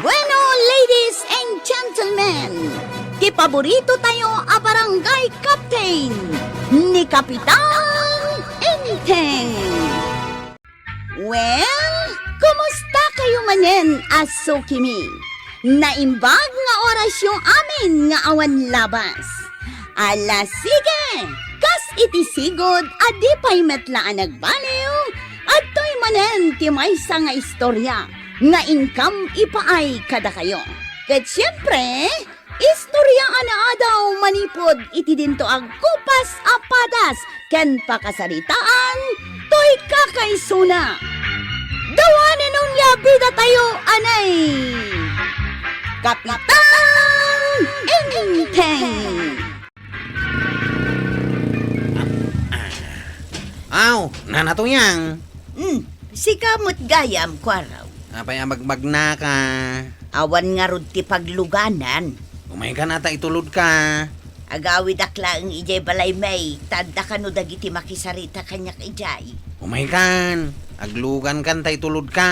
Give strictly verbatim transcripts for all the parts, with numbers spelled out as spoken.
Bueno, ladies and gentlemen, ti paborito tayo a barangay captain, ni Kapitan Enteng. Well, kumusta kayo manen a sukimi? Naimbag nga orasyo amin nga awan labas. Ala, sige! Kas iti sigud a di pay met la a nagbaliw, adtoy manen ti maysa nga istorya nga inkam ipaay kadakayo. Ket siempre, istorya a naadaw manipud iti dinto agkupas a padas ken pakasaritaan toy kakaisuna. Dawanen onia bidatayo, anay! Kapitan Enteng! Aw, Nana Tuyang. Hmm, sika met gayam, Kuaraw. Apay a magmagnaka? Awan ngarud ti pagluganan. Umaykan ta itulodka. Agawidak laeng idiay balay, May, ta adda kano dagiti makisarita kaniak idiay. Umaykan, aglugankan ta itulodka.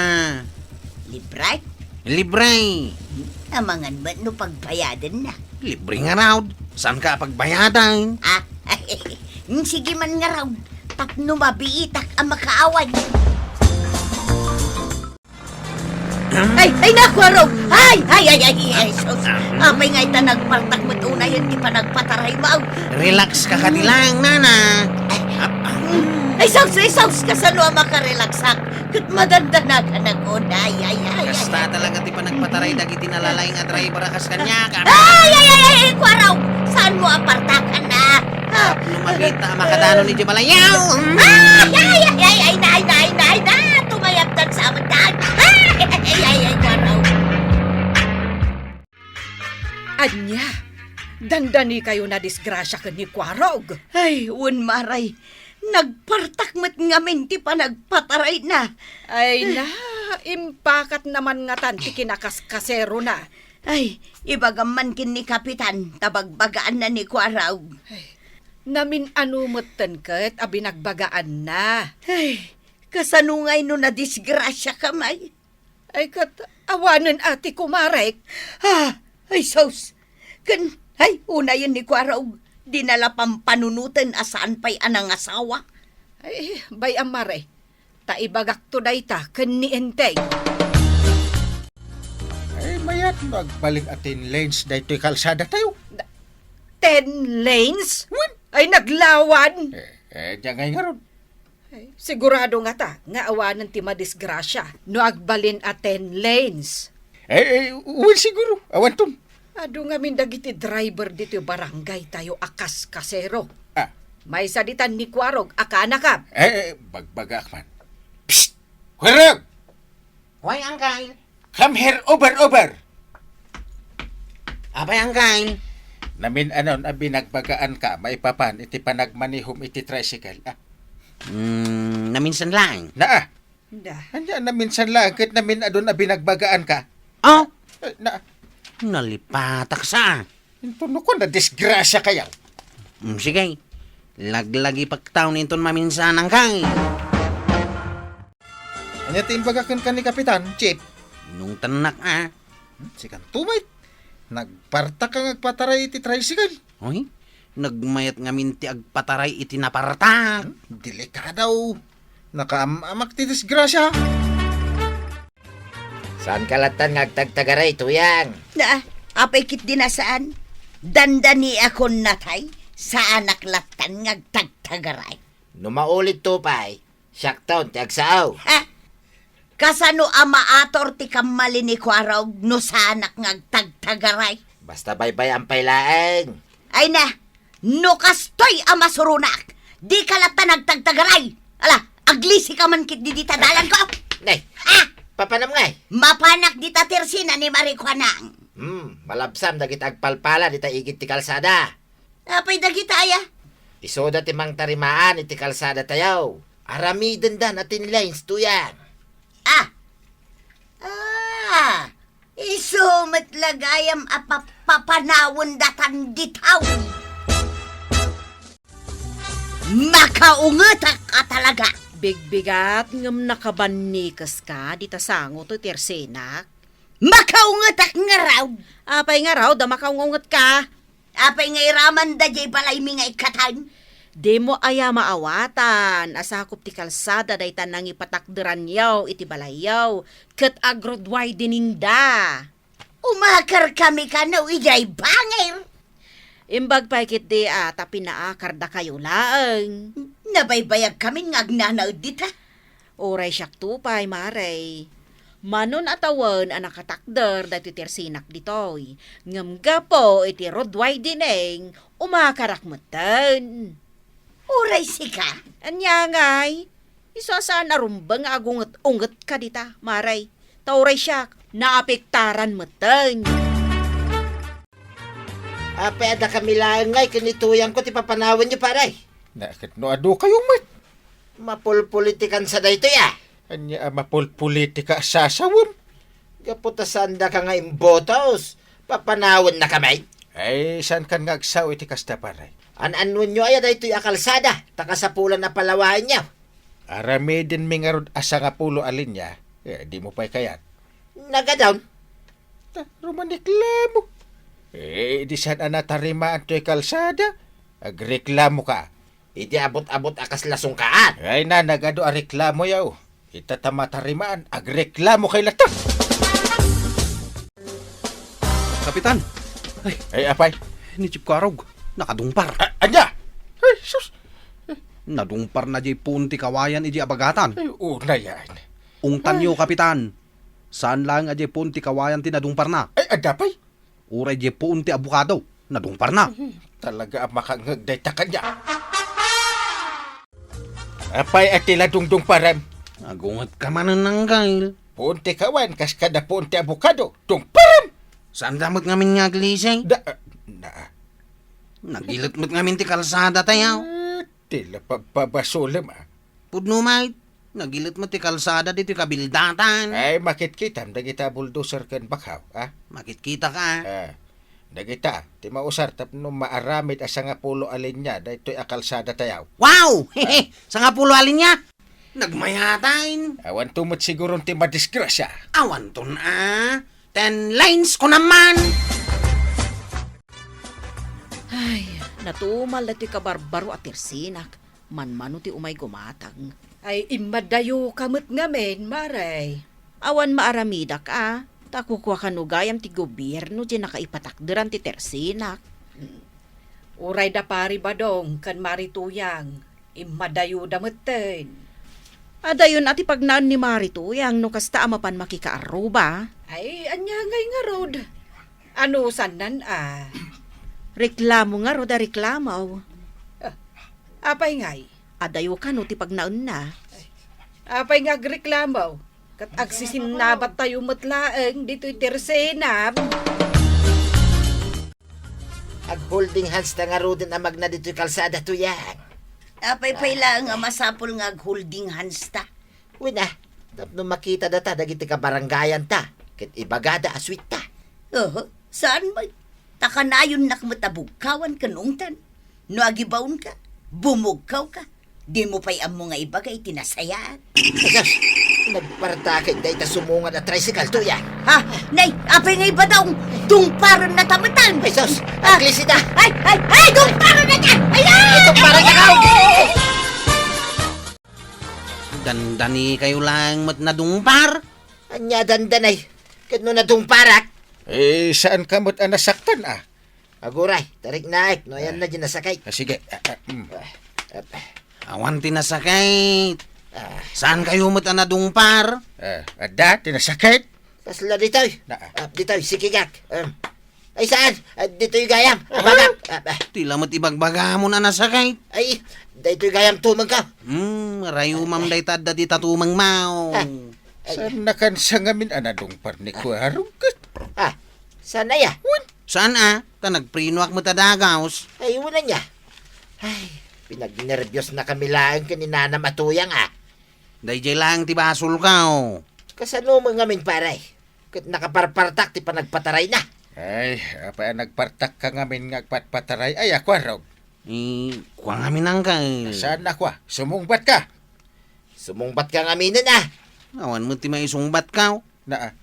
Libre? Libre. Amangan met no pagbayadenna. Libre ngarud. Saanka a pagbayadan? Ah, sige man ngarud. Tapno mabiitak a makaaway. Ay, ay, naku, Arog! Ay, ay, ay, ay, ay, sus. Apay nga ita nagpartak met unayen ti panagpataraymo? Relax ka kadi lang, Nana. Ay, sus, ay, sus, kasano a makarelaksak? Ket madandanakan ako, ay, ay, ay, ay. Kasta talaga ti panagpataray dagiti nalaing a driver a kas kaniak. Ay, ay, ay, ay, ay, Kuaraw! Saanmo a partakan na? Ah, no makita, makadanon iti balayaw. Ay, ay, ay, ay, ay, nay, nay, nay, na, tumayabdan sa amatdan. Ay, ay, ay, ay, Kuaraw. Ania, dandani kayo na disgrasya ken ni Kuarog? Ay, wen, Maray, nagpartak met ngamin ti panagpatarayna. Ay na, impakat naman ngatan ti kinakaskaserona. Ay, ibagam man ken ni Kapitan, ta bagbagaanna ni Kuarog. Ay, namin-ano metten ket a binagbagaanna. Ay, kasano ngay no nadisgrasya ka, May? Ay, ket awanen a ti kumarek. Ah, ay, sus! Ken, ay, unayen ni Kuarog, dina la pampanunoten a saan pay a nangasawa. Ay, bay-am, Mare, ta ibagakto dayta ken ni Enteng. Ay, mayat no agbalin a ten lanes daytoy kalsada tayo. Da-, ten lanes? Wen. Ay, naglawan! Eh, eh, diay ngay ngarud. Ay, sigurado ngata nga awanen ti madisgrasya no agbalin a ten lanes. Eh, eh, wen, siguro, awanton. Adu ngamin dagiti driver ditoy barangay tayo a kaskasero. Ah. Maysa ditan ni Kuarog a kaanakam. Eh, eh, bagbagaak man. Psst! Kuarog! Why, Uncle? Come here, over, over! Apay, Uncle? Namin-anon a binagbagaanka maipapan iti panagmanihom iti tricycle, ah? Hmm, naminsan laeng. Naa. Da. Ania, naminsan laeng ket namin-adon a binagbagaanka? Oh? Eh, na. Nalipatak sa. Inton no kuan, nadisgrasya kayo. Hmm, sige. Laglagi pagtaon inton maminsan, Uncle. Ania ti imbaga kenka ni Kapitan, Chief? Inungtannak, ah. Hmm, sikan tumay. Nagpartak ka nga agpataray iti tricycle. Oy, nagmayat ngamin ti agpataray iti napartak. Hmm, delikado. Nakaam-amak ti disgrasya. Saanka lattan nga agtagtagaray, Tuyang? Na, apay ketdi a saan? Dandaniakon natay, saanak lattan nga agtagtagaray. No maulidto pay, siakton ti agsao. Ha? Kasano a maator ti kammali ni Kuarog no saanak nga agtagtagaray? Basta baybay-am pay laeng. Ay na, no kastoy a masuronak, dika lattan agtagtagaray. Ala, aglisika man ketdi dita dalan ko. Nay, ah! Papanam ngay? Mapanak dita tersena ni Mari Kuanang. Hmm, malabsam dagiti agpalpala dita igid ti kalsada. Apay dagita aya? Isuda ti mangtarimaan iti kalsada tayo. Aramidenda a ten lanes, Tuyang. Ah! Ah! Isu met la gayam a pa-, papanawen datan ditaw. Makaungetak a talaga. Bigbigat ngem nakabannikes ka dita sango ti tersenak. Makaungetak ngarud. Apay ngarud a makaungetka? Apay nga iramanda jay balaymi nga ikkatan? Dimo aya maawatan a sakup ti kalsada dayta nangipatakderanyo iti balayyo, ket ag-road widening da. Umakarkami kano idiay bangir. Imbag pay ketdi a ta pinaakardakayo laeng. Nabaybayagkamin nga agnanaed dita. Uray siakto pay, Mare. Manon a tawen a nakatakder daytoy tersinak ditoy. Ngem gapu iti road widening, umakarak metten. Uray sika? Ania ngay? Isu a saan a rumbeng nga agunget-ungetka dita, Mare. Ta uray siak, naapektaran metten. Apay, adda kami laeng ngay ken ni Tuyangko ti papanawenyo, pare? Na, ket no adu kayo met. Mapulpolitikan sa daytoy, a. Ania a mapulpolitika a sasawem? Gapu ta saandaka nga imbotos, papanawennakami? Ay, saan kan nga agsao iti kasta, pare? An-annuenyo aya daytoy a kalsada, ta kasapulan a palawaenyo? Aramidenmi ngarud a sangapulo a linya, eh, dimo pay kayat? Nagadon. Ta, rumaniklamo. Eh, di saan a natarimaan toy kalsada? Agreklamoka. Idi abot-abot a kasla sungkaan. Ay na, nagadu a reklamoyo. Ita ta matarimaan, agreklamo kay latta. Kapitan! Ay, Ay, apay. Ni Chief Karog, nakadungpar. A-, anya? Ay, sus. Nadungparna jay puon ti kawayan iti abagatan. Ay, una yan. Ungtanyo, Ay. Kapitan. Saan laeng a jay puon ti kawayan ti nadungparna. Ay, adda pay? Uray jay puon ti abukado, nadungparna. Talaga a makangngeg dayta kaniak. Apay a ti la dungdungparem? Agungetka manen, Angkel. Puon ti kawayan kas kada puon ti abukado, dungparem! Saanda met ngamin nga aglisay? Da, na. Nagilet met ngamin ti kalsada tayo. Eh, ti la pagpabasolem, a. Pudno met. Nagilet met ti kalsada ditoy kabildatan. Ay, makitkitam dagita bulldozer ken bakhaw, a? Makitkitaka. A, dagita ti mausar tapno maaramid a sangapulo a linya daytoy a kalsada tayaw. Wow! A. Sangapulo a linya? Nagmayatan. Awanto met siguron ti madisgrasya. Awanton a. Ten lines ko naman. Ay, natumal daytoy kabarbaro a tersinak. Manmano ti umay gumatag. Ay, immadayoka met ngamin, Mare. Awan maaramidak a, ta kukua kano gayam ti gobierno ti nakaipatakderan ti tersinak. Uray da Pari Badong ken Mari Tuyang, immadayoda metten. Adayon a ti pagnaen ni Mari Tuyang no kasta a mapan makikaarruba. Ay, ania ngay ngarud? Anusannan a? Reklamo ngarud a reklamo. Ah, apay ngay? Adayo kano ti pagnaenna. Apay nga agreklamo? Ket agsisinnabat tayo met laeng ditoy tersenam. Ag-holding hands ta ngaruden a magna ditoy kalsada, Tuyang. Apay pay laeng a masapul nga ag-holding hands ta? Wen a, tapno makita data dagiti kabarangayanta, ket ibagada a suitta. Oho, saan met? Ta kanayonnak met a bugkawan ken ungtan. No agibaonka, bumugkawka, dimo pay ammo nga ibaga iti nasayaat. Ay, sus! Nagpartakay dayta sumungad a tricycle, Tuyang. Ha? Nay, apay nga ibadaw? Dungparennata metan. Ay, sus! Ah. Aglisida! Ay, ay, ay! Dungparennata! Ay, ay! Dungparennata! Dandani kayo lang met nadungpar? Ania dandanay? Ket no nadungparak? Eh, saan ka met a nasaktan, a? Aguray, tariknaek, no ayan na di nasakit. Ah, sige. Ah, ah, mm. Ah, ah. Awan ti nasakit. Ah. Saan kayo met a nadungpar? Ah, adda ti nasakit? Kasla ditoy. Na, ah. Ah, ditoy, sikigak. Um. Ay, saan? Ah, ditoy gayam. Ah. Bagak. Ah, ah. Ti lamet ibagbagamon a nasakit. Ay, daytoy gayam tumeng ka. Hmm, rayumam dayta adda dita tumeng mao. Ah. Ay. Saan nakan sa ngamin a nadungpar ni Kuya Rungkit? Ah, saan aya? Wen. Saan a? Ta nagprinoak met a dagaws. Ay, wala niya. Ay, pinagnerbios na kami laeng ken ni Nanam a Tuyang, a. Daydiay laeng ti basol ka, o. Kasano met ngamin, pare? Ket nakaparpartak ti panagpataray na. Ay, apay a nagpartak ka ngamin nga agpatpataray? Ay, a, kua, Rog. Eh, kua ngamin, angka, eh. Saan a kua? Sumungbat ka. Sumungbat ka ngaminen, a. Awan met ti maisungbat ka, o. Naa.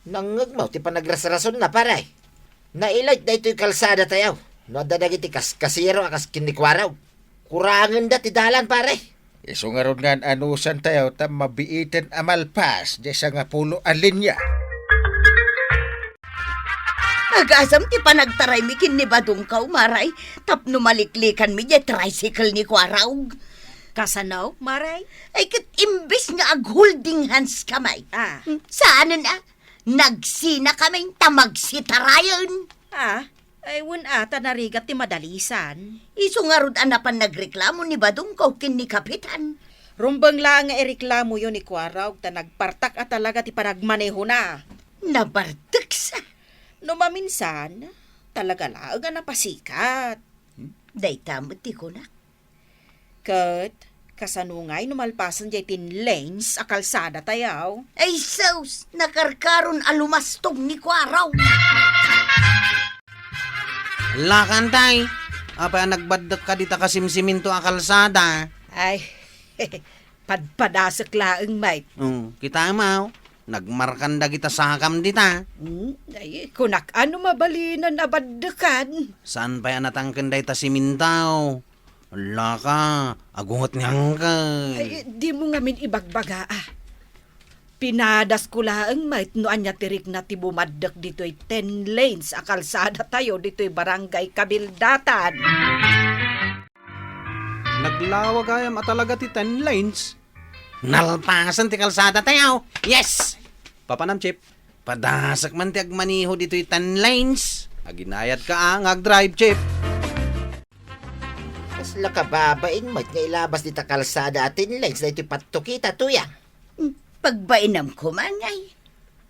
Nangngegmo ti panagrasrasonna, pare. Nailayt daytoy kalsada tayo. No adda dagiti kaskasero a kas ken ni Kuarog, kurangenda ti dalan, pare. Isu ngarud nga an-anusan tayo ta mabiiten a malpas diay sangapulo a linya. Agasam ti panagtaraymi ken ni Badongko, Mare, tapno maliklikanmi diay tricycle ni Kuarog. Kasano, Mare? Ay, ket imbes nga ag-holding hands kami. Ah. Saanen a, nagsina kami ta magsitarayen. Ah, ay, wen a, ta narigat ti madalisan. Isu ngarud a napan nagreklamo ni Badongko ken ni Kapitan. Rumbeng laeng nga ireklamoyo ni Kuarog ta nagpartak a talaga ti panagmanehona. Nabarteksa. No maminsan, talaga laeng a napasikat. Hmm? Dayta met ti kunak. Ket, kasano ngay no malpasen diay ten lanes a kalsada tayo? Ay sus! Nakarkaron a lumastog ni Kuarog. Lakantay, apay a nagbaddekka dita kasimsiminto a kalsada? Ay, padpadasek laeng, mate. Oh, kita mo, nagmarkan dagita sakam dita. Hmm, ay, kunak, ano mabalinen a baddekan? Saan pay a natangken dayta siminto? Ala ka, agunget ni Uncle. Ay, dimo ngamin ibagbaga, ah. Pinadasko laeng met no ania ti rikna ti bumaddek ditoy ten lanes a kalsada tayo ditoy Barangay Kabildatan. Naglawa gayam a talaga ti ten lanes. Nalpasen ti kalsada tayo. Yes! Papanam, Chief? Padasek man ti agmaneho ditoy ten lanes. Aginayat ka, ah, nga agdrive, Chief. Kasla kababain met nga ilabas dita kalsada a ten lanes daytoy pattukita, Tuyang. Hmm, pagbainam koma ngay.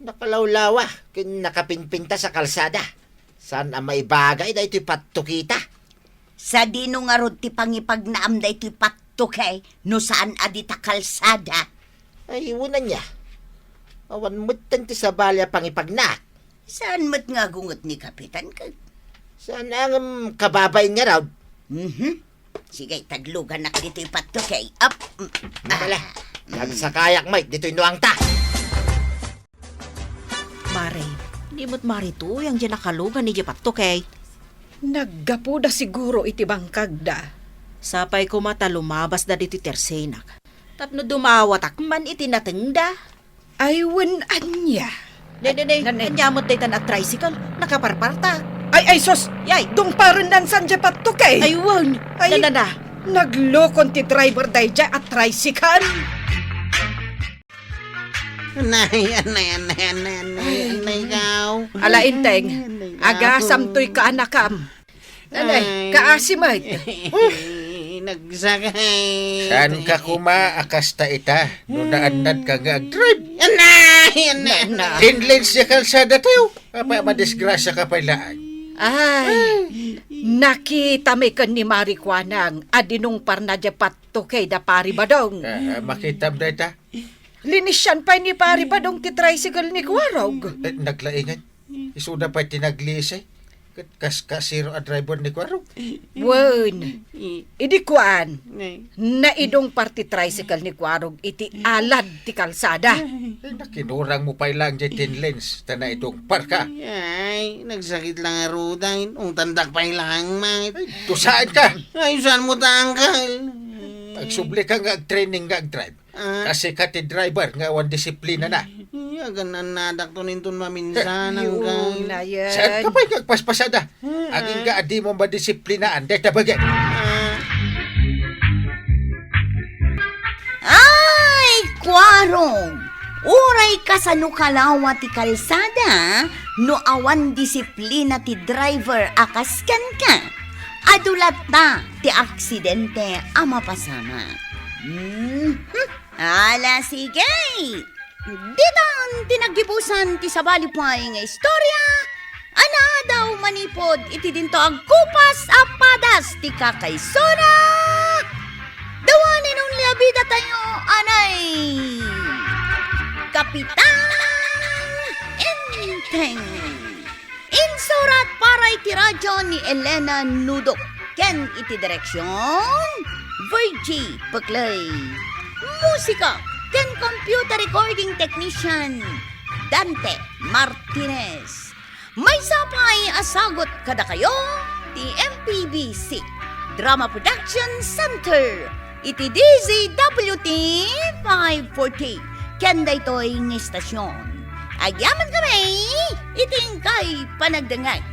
Nakalawlawa ken nakapinpintas a kalsada. Saan a maibagay daytoy pattukita? Sadino ngarud ti pangipagnaam daytoy pattuke no saan a dita kalsada? Ay, wen ania. Awan metten ti sabali a pangipagnaak. Saan met nga agunget ni Kapitan ket? Saan a ngem kababain ngarud? Mhm. Sige, tagluganak ditoy pattuke. Up. Wala. Ah. Nagsakayak met ditoy nuangta. Mare, di met Mare Tuyang diay nakalugan idiay pattuke. Naggapuda siguro iti bangkagda. Sapay koma ta lumabasda ditoy tersenak. Tapno dumawatak man iti natengda. Ay, wen ania. Ne, ne, ne, Nan-, ania met daytan a tricycle? Nakaparpartak. Ay, ay, sus! Yay! Dungparen nansan diay pattuke. Ay, wen! Ay, na, na, na. Naglukon ti driver daydiay a tricycle. Anay, anay, anay, anay, anay, anay, ikaw. Ala, Enteng, anay, ikaw. Agasam toy kaanakam. Anay, kaasi met. Nagsakit. Saan ka koma a kasta ita? No naannad ka nga agdrive. Anay, anay, anay. Ten lanes diay kalsada tayo. Apay a madisgrasya ka pay laeng. Ay, nakitami ken ni Mare Kuanang a dinungparna diay pattuke da Pari Badong. Ah, makitam dayta. Linisian pay ni Pari Badong ti tricycle ni Kuarog. Eh, naglaingan. Isuda pay ti naglisi. Ket kas-, kasero a driver ni Kuarog. Wen. Idi kuan, naidungpar ti tricycle ni Kuarog iti alad ti kalsada. Eh, nakinurang mo pay lang diay ten lanes, ta naidungpar ka. Ay, nagsakit lang a ruda. Ungtandak pay lang, mate. Ay, dusaen ka. Ay, saan mo ta, Uncle? Agsubli ka nga agtraining nga agdrive. Ah. Kasi ka ti driver nga awan disiplinana. Ay, aganannadakto inton maminsan, Uncle. Yun na yan. Saan ka pay nga agpaspasada? Ah. Agingga a dimo madisiplinaan, dayta bagay. Ah. Ay, Kuarog! Uray kasano ka lawa ti kalsada, no awan disiplina ti driver a kas kenka, adu latta ti aksidente a mapasamak. Mhm. Ala, sige! Ditan ti naggibusan ti sabali pay nga istorya a naadaw manipud iti dinto agkupas a padas ti kakaisuna. The one and only a bida tayo, anay, Kapitan Enteng. Insurat para iti radyo ni Elena Nudok ken iti direksion, Virgie Peclay. Musika ken computer recording technician, Dante Martinez. Maysa pay a sagut kadakayo ti M P B C Drama Production Center iti D Z W T five forty ken daytoy nga istasyon. Agyaman kami iti inkay panagdengngeg.